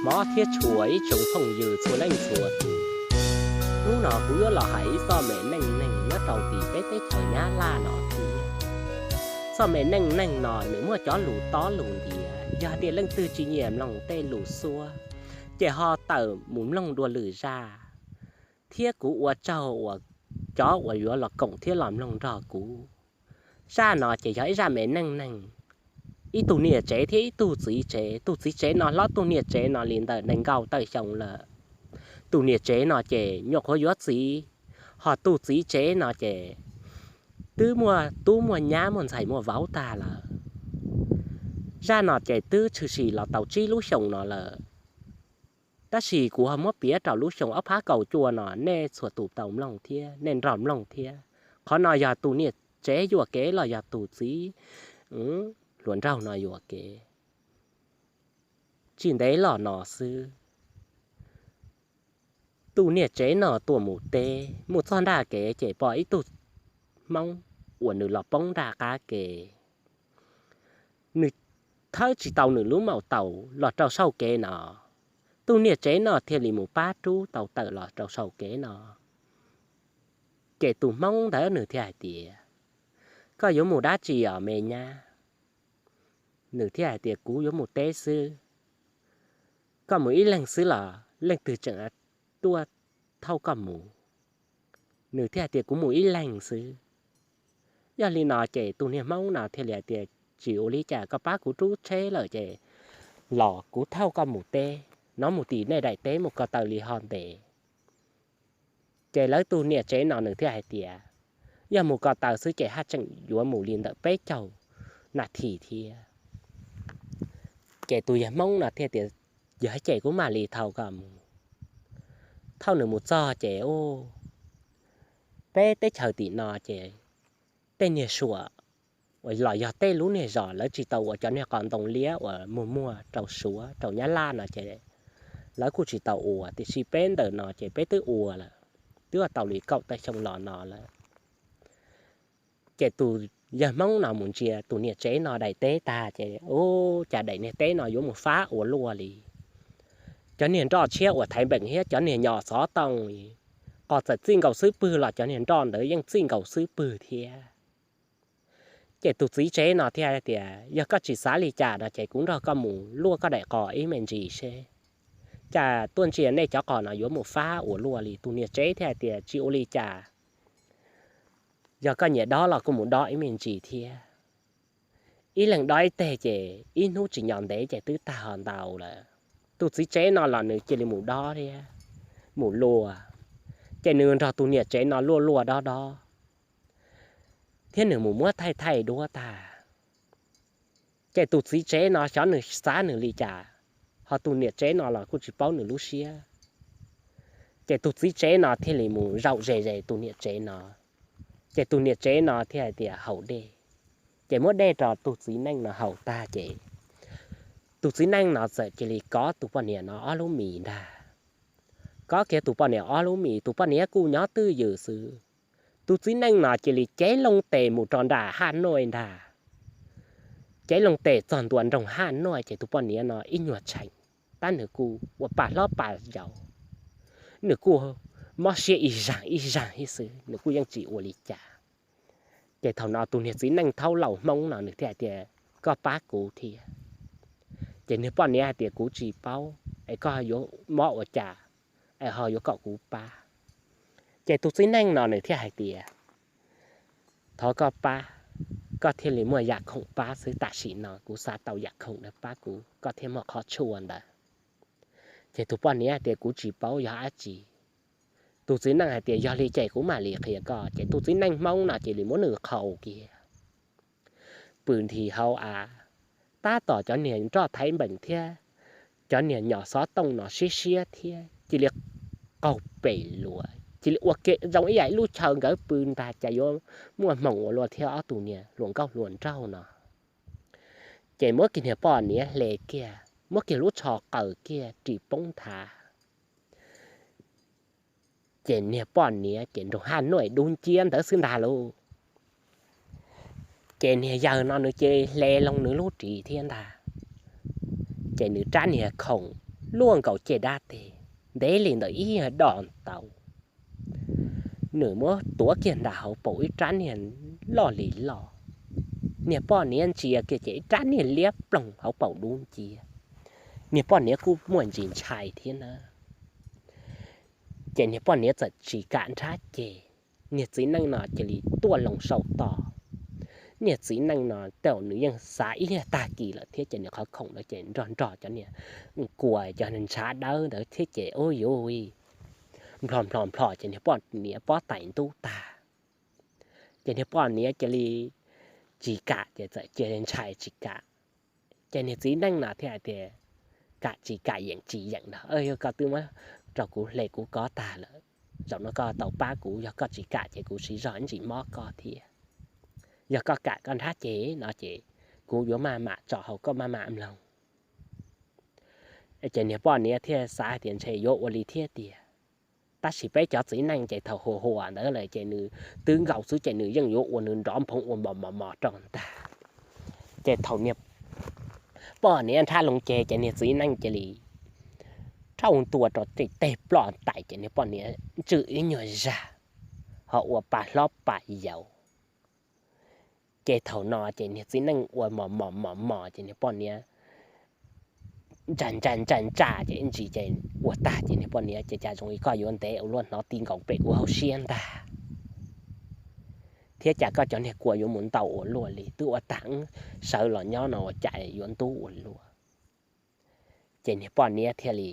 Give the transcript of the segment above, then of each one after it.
Hmov thiab tshua ib tsoom phooj ywg txhua leej txhua tus, hnub no kuv yuav los hais ib txoj me neej neeg nyob rau tim peb teb chaws Nyab Laj no thiab. Txoj me neej neeg no nws muaj cov lus tob lus ntiav, yog tias leej twg tsis nyiam mloog tej lus xuab, ces ho tawm mus mloog dua lwm zaj. Thiab kuv ua tsaug uas cov uas yuav los koom thiab los mloog nrog kuv. Zaj no ces yog ib zaj me neej neeg ib tug niam tsev thiab ib tug txiv tsev. Tus txiv tsev no hlob tus niam tsev no li ntawm nees nkaum tawm xyoo lawm. Tus niam tsev no ces nyuam qhuav yuav txiv, ho tus txiv tsev no ces twb muaj tub muaj nyab muaj ntxhais muaj vauv tag lawm. Zaj no ces twb tshwm sim los tau tsib lub xyoo no lawm, tab sis kuv ho muab piav rau lub xyoo ob phav kaum cuaj no nej txhua tus tau mloog thiab nej nrog mloog thiab. Qhov no yog tus niam tsev yuam kev los yog tus txiv hluas nraug no yuam kev? Tsis ntev los no xwb, tus niam tsev no tuaj mus teb, mus txog nram kev ces pom ib tug Hmoob uas nws los poob nram qab ke. Nws thawb tsis tau nws lub maum taus los rau saum kev no, tus niam tsev no thiaj li mus pab rub tau tawm los rau saum kev no. Ces tus Hmoob ntawd nws thiaj hais tias, koj yuav mus dab tsi os me nyab? Nws thiaj hais tias, kuv yuav mus teb xwb. Koj mus ib leeg xwb los leej twg tseem tuaj thauj koj mus? Nws thiaj hais tias, kuv mus ib leeg xwb. Yog li no ces tus niag Hmoob no thiaj li hais tias, tsis ua li cas, koj pab kuv rub tsheb lawm ces los kuv thauj koj mus teb, no mus tim nej daim teb mus ko taw li ho ntev. Ces lawv tus niam tsev no nws thiaj hais tias, yog mus ko taw xwb ces haj tseem yuav mus li ntawm peb caug nas this thiab. Ces tus yawg Hmoob no thiaj tias, yog ces kuv mam li thauj koj mus. Thauj nws mus txog ces, u, peb teb chaws tim no ces tej niag suam uas los yog tej lub niag zos lawv tsis tau ua cov niag qos ntoo liab uas muag muag rau Suav rau Nyab Laj no ces lawv kuj tsis tau ua, tiam sis peb ntawm no ces peb twb ua lawm, twb tau li kaum tawm xyoo los no lawm. Ces tus yawg Hmoob no mus ntsia tus niam tsev no daim teb tag ces, u, cas daim niag teb no yuav mus fab ua luaj li. Cov niag nroj tshiab uas thaiv npeem thiab cov niag nyom xov tooj, qos txawm txij nkaus xub pwg los cov niag nroj ntawd yeej txij nkaus xub pwg thiab. Ces tus txiv tsev no thiaj tias, yog koj tsis xav li cas no ces kuv nrog koj mus luaj koj daim qos ib me ntsis seb, cas tuaj ntsia nej cov qos no yuav mus fab ua luaj li. Tus niam tsev thiaj hais tias, tsis ua li cas, yog koj nyiam dob los kuj mus dob ib me ntsis thiab. Ib leeg dob ib teg ces ib hnub tsis nyo ntev ces twb tag ho ntau lawm. Tus txiv tsev no los nws cia li mus dob thiab, mus luaj, ces nws nrog tus niam tsev no luaj luaj dob dob, thiab nws mus muab thaij thaij duab tag. Ces tus txiv tsev no xyov nws xav nws li cas, ho tus niam tsev no los kuj tsis paub nws lub siab. Ces tus txiv tsev no thiaj li mus zaum ze ze tus niam tsev no. Ces tus niam tsev no thiaj hais tias haus dej, ces muab dej rau tus txiv neej no haus tag ces tus txiv neej no txawm cia li kov tus poj niam no ob lub mis ntag. Kov kiag tus poj niam ob lub mis, tus poj niam kuj nyob twj ywm xwb. Tus txiv neej no cia li cev loo tes mus rau nram Haj Nuaj ntag. Cev loo tes txog ntua nroog Haj Nuaj ces tus poj niam no ib nyuag tshee, tab nws kuj ua pa hlob pa yau, nws kuj mob siab ib zaag ib zaag ib xwb, nws kuj yeej tsis ua li cas. Ces thaum no tus niag txiv neej thaub laus Hmoob no nws thiaj hais tias, koj pab kuv thiab. Ces niag poj niam hais tias, kuv tsis paub es koj yuav mob ua cas es ho yuav kom kuv pab? Ces tus txiv neej no nws thiaj hais tias, thov koj pab, koj thiaj li muaj yam khoom pab xwb, tam sim no kuv xav tau yam khoom pab kuv, koj thiaj muaj qhov tshuaj ntawd. Ces tus poj niam hais tias, kuv tsis paub yog dab tsi. Tus txiv neej hais tias, yog li ces kuv mam li qhia koj. Ces tus txiv neej Hmoob no cia li muab nws qhau kiag pw nthi hauv av, tab tom cov niag nroj thaiv npeem thiab cov niag nyom xov tooj no siab siab thiab cia li qaug pem luas, cia li ua ke zoo ib yam ib lub chaw nkawd pw ntag, cas yuav muaj hmoo ua luaj thiab ob tug niag hluas nkauj hluas nraug no. Ces muab kiag niag poj niam hle kiag, muab kiag lub tsho qaws kiag ris poob nthav. Ces niag poj niam ces nrog Haj Nuaj dub nciab ntawd xwb ntag lauj. Ces niag yawg no nws cia li hle loo nws lub ris thiab ntag. Ces nws rab niag khoom luaj nkaus ceg dab teg, ntev li ntawm ib yam do ntau. Nws muab tuav kiag nram hauv paus ib rab niag loj li loj. Niag poj niam ntsia kiag ces ib rab niag liab ploog hauv paus dub nciab. Niag poj niam kuj muaj ntsis ntshai thiab na. Ces niag poj niam txawm tsis kam nrhab ces niag txiv neej no cia li tuaj loo saum toj. Niag txiv neej no tej zaum nws yeej xav ib yam tag kis lawm thiab ces nws qhov khoom ntawd ces nrog nrog cov niag kua cov ntshav dawb ntawd thiab ces ub yuv, nplho nplho nplho ces niag poj niam pob tais ntub tag. Ces niag poj niam cia li tsis kam ces txawm cia li ntshai tsis kam. Ces niag txiv neej no thiaj hais tias, kam tsis kam yeem tsis yeem no, yog koj twb muab rau kuv hle kuv kov tag lawm, zaum no koj tau pab kuv, yog koj tsis kam ces kuv siv zog ntsis mob koj thiab. Yog koj kam koj nrhab ces no ces kuv yuav maj mam tso hauv koj maj mam mloog. Ces niag poj niam thiaj xav hais tias ntshe yuav ua li thiab tiag. Tab sis peb cov txiv neej ces thaum huam huam ntawd lawm ces nws twb nkaus xwb ces nws yeej yuav ua nws nrov nphoov ua mos mos mos rau ntag. Ces thaum niag poj niam nrhab loo ces ces niag txiv neej cia li rhau ntua rau tej ploj ntais ces niag poj niam ntswj ib nyuag zag ho ua pa hlob pa yau. Ces thaum no ces niag txiv neej ua mos mos mos mos ces niag poj niam ntsa ntsa ntsa ntsa ces ib ntsis ces ua tag ces niag poj niam ces cas zoo li koj yuav ntev ua luaj, hnov ti nkaus pem kuv hauv siab ntag, thiab cas koj cov niag kua yuav mus ntau ua luaj li, twb ua tag wb sawv los nyob no ua cas yuav ntub ua luaj. Ces niag poj niam thiaj li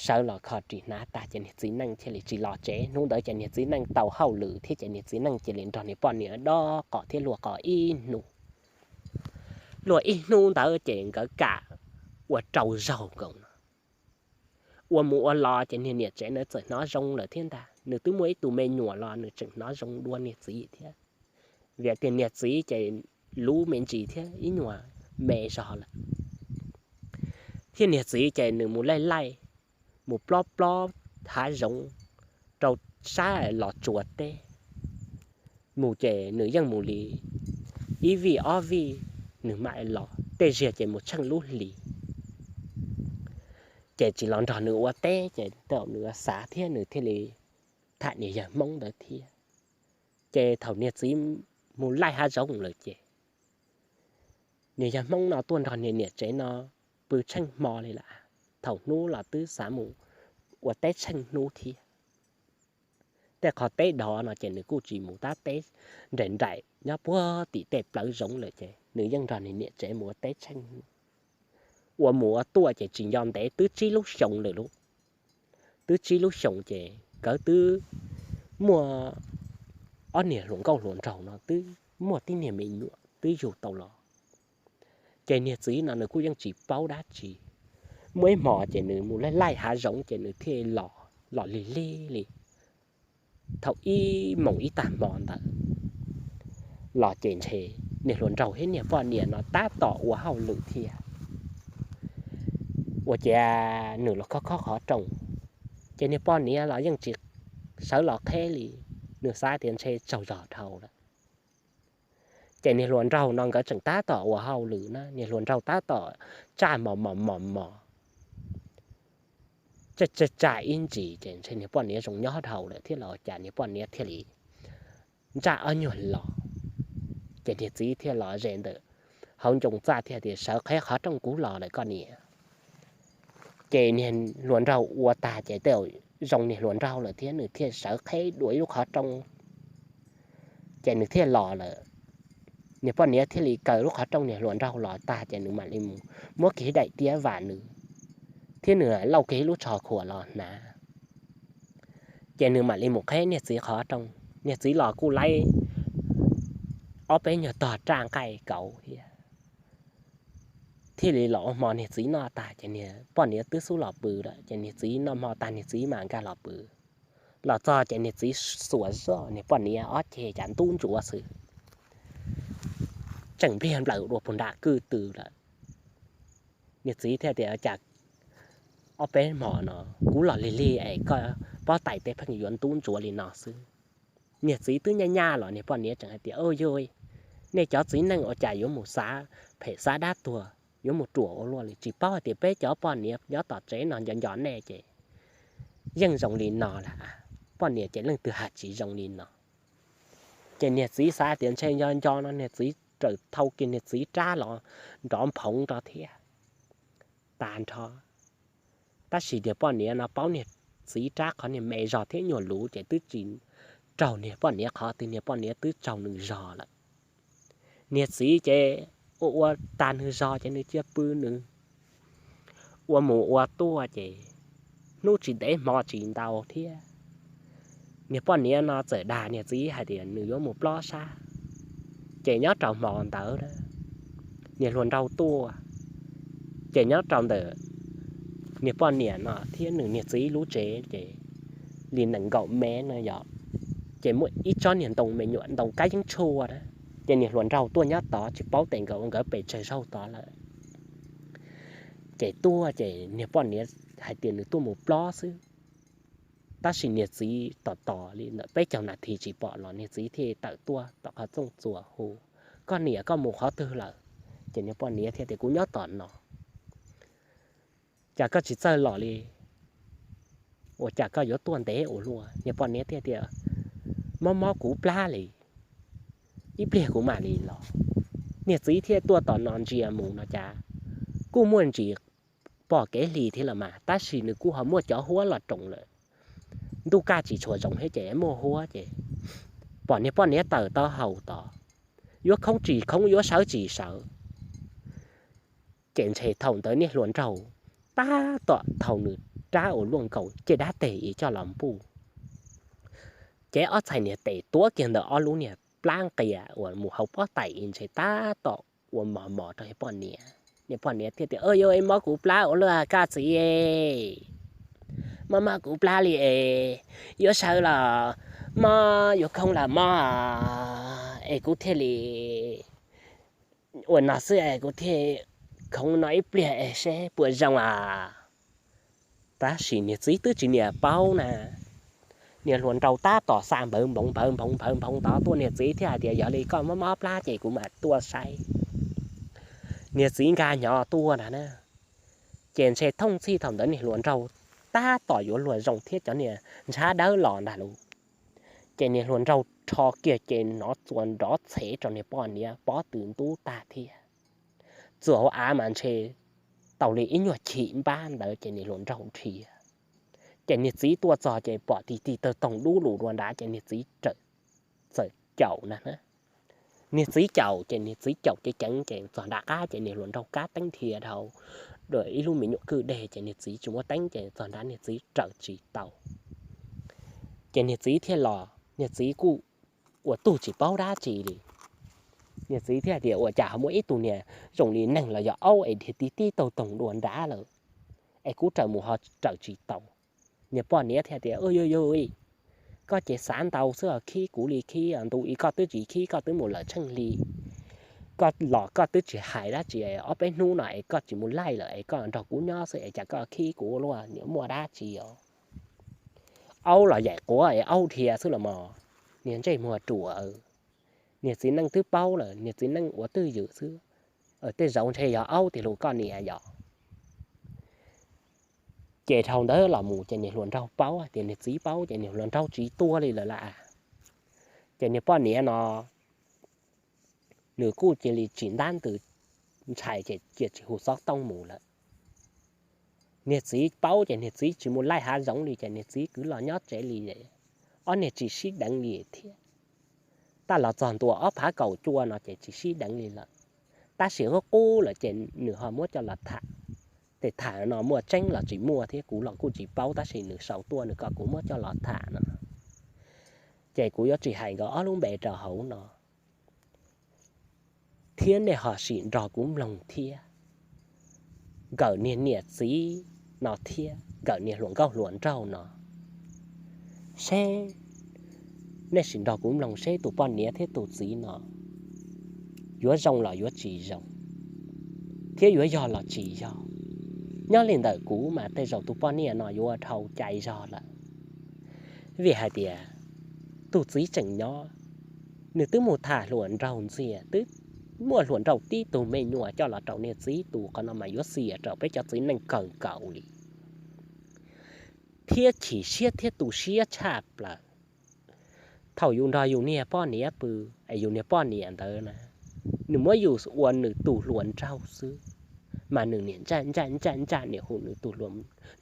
sawv los kho ris hnav tag ces niag txiv neej thiaj li tsis los tsev. Hnub ntawd ces niag txiv neej tau hauj lwm thiab ces niag txiv neej cia li nrog niag poj niam dob qos thiab luaj qos ib hnub. Luaj ib hnub ntawd ces nkawd kam ua rau zaug nkaus no. Ua mus ua los ces niag niam tsev ntawd txawm hnov zoo lawm thiab ntag, nws twb muaj ib tug me nyuam los nws tseem hnov zoo dua niag txiv thiab. Vim tias niag txiv ces luv me ntsis thiab ib nyuag me zog lawm. Thiab niag txiv ces nws mus laij laij, mus plob plob hav zoov rau sab Los Tsuas teb. Mus ces nws yeej mus li ib vij ob vij nws mam los, tej zaum ces mus tsheej lub hlis. Ces tsis los nrog nws ua teb ces tej zaum nws xav thiab nws thiaj li tham niag yawg Hmoob ntawd thiab. Ces thaum niag txiv mus laij hav zoov lawm ces niag yawg Hmoob no tuaj nrog niag niam tsev no pw tsheej hmo li lawm. Thaum hnub los twb xav mus ua teb tsheej hnub thiab. Tej qhov teb dov no ces nws kuj tsis mus, tab teb nraim nraim nyob puag tim tej plawv zoov lawm ces nws yeej nrog niag niam tsev mus ua teb tsheej hnub. Ua mus ua tuaj ces tsis nco ntev twb tsib lub xyoo lawm lauj. Twb tsib lub xyoo ces nkawd twb muaj ob niag hluas nkauj hluas nraug no twb muaj tib niag me nyuam twb yug tau los. Ces niag txiv no nws kuj yeej tsis paub dab tsi. Muaj ib hmo ces nws mus laij laij hav zoov ces nws thiaj los, los lig lig li. Thaum ib moos ib tag hmo ntawd los ces ntshe niag hluas nraug thiab niag poj niam no tab tom ua hauj lwm thiab. Ua ciav nws los khob khob qhov rooj, ces niag poj niam los yeej tsis sawv los qheb li, nws xav tias ntshe tsaug zog dhau lawm. Ces niag hluas nraug no nkawd tseem tab tom ua hauj lwm na, niag hluas nraug tab tom tsaj mos mos mos mos, tsaj tsaj ib ntsis ces ntshe niag poj niam zoo nyob dhau lawm thiab los cas niag poj niam thiaj li ntsaj ob nyuag los. Ces niag txiv thiaj los ze ntawm hauv ncoo txaj thiaj tias, sawv qheb qhov rooj, kuv los lawm koj niam. Ces niag hluas nraug ua tag ces tej zaum zoo niag hluas nraug lawm thiab nws thiaj sawv qheb dua ib lub qhov rooj, ces nws thiaj los lawm. Niag poj niam thiaj li kaw lub qhov rooj niag hluas nraug los tag ces nws mam li mus muab kiag daim tiab vam nws, thiab nws lauj kiag ib lub tsho khuam los hnav. Ces nws mam li mus qheb niag txiv qhov rooj. Niag txiv los kuj laib ob peb nyuag tog raj nqaij kauv thiab. Thiaj li los ua hmo niag txiv noj tag ces niag poj niam twb xub los pw lawm, ces niag txiv noj hmo tag niag txiv mam nkag los pw. Los txog ces niag txiv xuas zoj niag poj niam ob ceg cas ntub ntsuav xwb, tseem npliag nplaws dua puag nram kwj tw lawm. Niag txiv thiaj tias, cas ob peb hmo no kuv los lig lig es koj pob tais tej pheej yuav ntub ntsuav li no xwb. Niag txiv twb nyaj nyaj los niag poj niam tseem hais tias, yog nej cov txiv neej ua cas yuav mus xav phem xav dab tuag, yuav mus ruam ua luaj li. Tsis paub hais tias peb cov poj niam nyob tom tsev no nco nco nej ces yeej zoo li no lawm. Poj niam ces leej twg hais tsis zoo li no. Ces niag txiv xav tias ntshe nco nco no niag txiv raws thau kiag niag txiv rab los nrov nphoov rau thiab tas nrho. Tab sis niag poj niam no paub niag txiv rab qhov niag me zog thiab nyuag luv ces twb tsis raug niag poj niam qhov twg, niag poj niam twb raug nws zog lawm. Niag txiv ces ua ua tag nws zog ces nws cia pw nws ua mus ua tuaj ces hnub tsis ntev hmo tsis ntau thiab niag poj niam no txawm dag niag txiv hais tias nws yuav mus plob sab. Ces nyob rau hmo ntawd niag hluas nraug tuaj, ces nyob rau ntawm niag poj niam no thiab nws niag txiv lub tsev ces li nees nkaum mev no yog, ces muaj ib tsob niag ntoo me nyuam ntoo kab yeeb tshuaj na. Ces niag hluas nraug tuaj nyob tod tsis paub tes nkawd ua nkawd pes tsawg zaug tod lawm. Ces tuaj ces niag poj niam hais tias nws tuaj mus plob xwb. Tab sis niag txiv tos tos li ntawm peb caug nas this tsis pom los niag txiv thiaj tawm tuaj tom qhov txooj txuas hu, koj niam, koj mus qhov twg lawm? Ces niag poj niam thiaj tias kuv nyob tom no. Cas koj tsis txawj los li? Ua cas koj yuav tuaj ntev ua luaj? Niag poj niam thiaj tias mob mob kuv plab li, ib pliag kuv mam li los. Niag txiv thiaj tuaj tom no ntsia mus no cas kuj muaj ntsis pom kev hli thiab los mas, tab sis nws kuj ho muaj cov huab los roos lawm. Ntuj kaj tsis tshua zoo thiab ces muaj huab ces pom niag poj niam tawm taub hau tod, yuav khoob tsis khoob yuav sawv tsis sawv. Ces ntshe thaum ntawd niag hluas nraug tab tom thau nws rab ua luaj nkaus ces dab teg ib coj los npuj, ces ob txhais niag tes tuav kiag ntawm ob lub niag plab nqia uas mus hauv pob tais ntshe tab tom ua mos mos rau niag poj niam. Niag poj niam thiaj tias, Ua yuav mob kuv plab ua luaj koj txiv, mob mob kuv plab li es, yuav sawv los mob, yuav khoob los mob, es kuv thiaj li ua no xwb es kuv thiaj khoov no ib pliag es seb puas zoo as. Tab sis niag txiv twb tsis niam paub na, niag hluas nraug tab tom xa npawv nphoov npawv nphoov npawv nphoov tod tuaj, niag txiv thiaj hais tias, Yog li koj mob mob plab ces kuv mam tuaj saib. Niag txiv nkag hnyo tuaj ntag na, ces ntshe thooj txhij thaum ntawd niag hluas nraug tab tom yuav luag zoo thiab cov niag ntshav dawb los ntag lauj. Ces niag hluas nraug rho kiag ces hnov txuas nrov txhev rau niag poj niam pob tw ntub tag thiab. Txuas hauv av mas ntshe tau li ib nyuag chim npab ntawd ces niag hluas nraug dhia. Ces niag txiv tuaj txog ces pom tig tig tawg toog dub lug dua nrad ces niag txiv txawm caum na. Niag txiv caum ces niag txiv caum ceev ceev ces txog nram qab ces niag hluas nraug kab teeb dhia dhau ib lub me nyuam kwj deg ces niag txiv tsis muaj teeb ces txog nrad niag txiv raws tsis tau. Ces niag txiv thiaj los, niag txiv kuj ua tug tsis paub dab tsi li. Niag txiv thiaj tias, Ua cas ho muaj ib tug niag zoo li neeg los yog aub es dhia tig tib taug toog dua nrad lawm, es kuv raws mus ho raws tsis tau. Niag poj niam thiaj tias, Ua yog yog, koj ces xav ntau xwb os, khib kuv li khib, ntu ib koj twb tsis khib, koj twb mus lawm tsheej hli, koj los koj twb tsis hais dab tsi, ob peb hnub no es koj tsis mus laij lawm es koj nrog kuv nyob xwb es cas koj khib kuv ua luaj, niam muaj dab tsi os? Aub los yaim quav es aub dhia xwb los mas, niag ntsej muag ruam. Niag txiv neej twb paub lawm, niag txiv neej ua twj ywm xwb. Tej zaum ntshe yog aub tiag lauj koj niam yom. Ces dhau ntawd los mus ces niag hluas nraug paub tias niag txiv paub ces niag hluas nraug tsis tua li lawm lauj. Ces niag poj niam no nws kuj cia li tsis ntab ntws ntshai ces cia tsis hu xov tooj mus lawm. Niag txiv paub ces niag txiv tsis mus laij hav zoov li ces niag txiv kwv los nyob tsev li, ob niag tsis sib deev li thiab. Tab los txog ntua ob phav kaum cuaj no ces tsis sib deev li lawm. Tab sis qub qub lawm ces nws ho muab coj los tham. Ces tham no muaj tseeb los tsis muaj thiab kuv los kuj tsis paub tab sis nws sau tuaj nws kom kuv muab coj los tham no. Ces kuv yuav tsis hais nkawd ob lub npe rau hauv no, thiab nej ho sim nrog kuv mloog thiab. Nkawm niag niam txiv no thiab nkawm niag hluas nkauj hluas nraug no, seb nej sim nrog kuv mloog seb tus poj niam thiab tus txiv no yuav zoo los yuav tsis zoo, thiab yuav yog los tsis yog. Nyob li ntawm kuv mas tej zaum tus poj niam no yuav ua dhau cai zog lawm. Vim hais tias tus txiv tseem nyob, nws twb mus tham hluas nraug ntxias twb muaj hluas nraug tib tug me nyuam coj los rau niag txiv tu, qhov no mas yuav xiam rau peb cov txiv neej kawg nkaus li, thiab chim siab thiab tu siab tshaj plaws. Thaum yus nrog yus niag poj niam pw, es yus niag poj niam ntawd na, nws muab yus ua nws tus hluas nraug xwb, mas nws niaj ntsaj ntsaj ntsaj ntsaj niaj hu nws tus hluas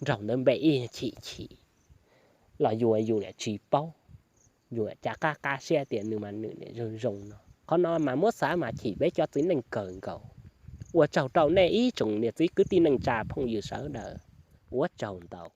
nraug ntawd npe ib chim chim, los yus yus niaj tsis paub, yus cav qab qab siab tias nws mas nws niaj zoo zoo no. Qhov no mas muab xav mas chim peb cov txiv neej kawg nkaus. Ua tsaug rau nej ib tsoom niam txiv kwv tij neej tsa phooj ywg sawv daws, ua tsaug ntau.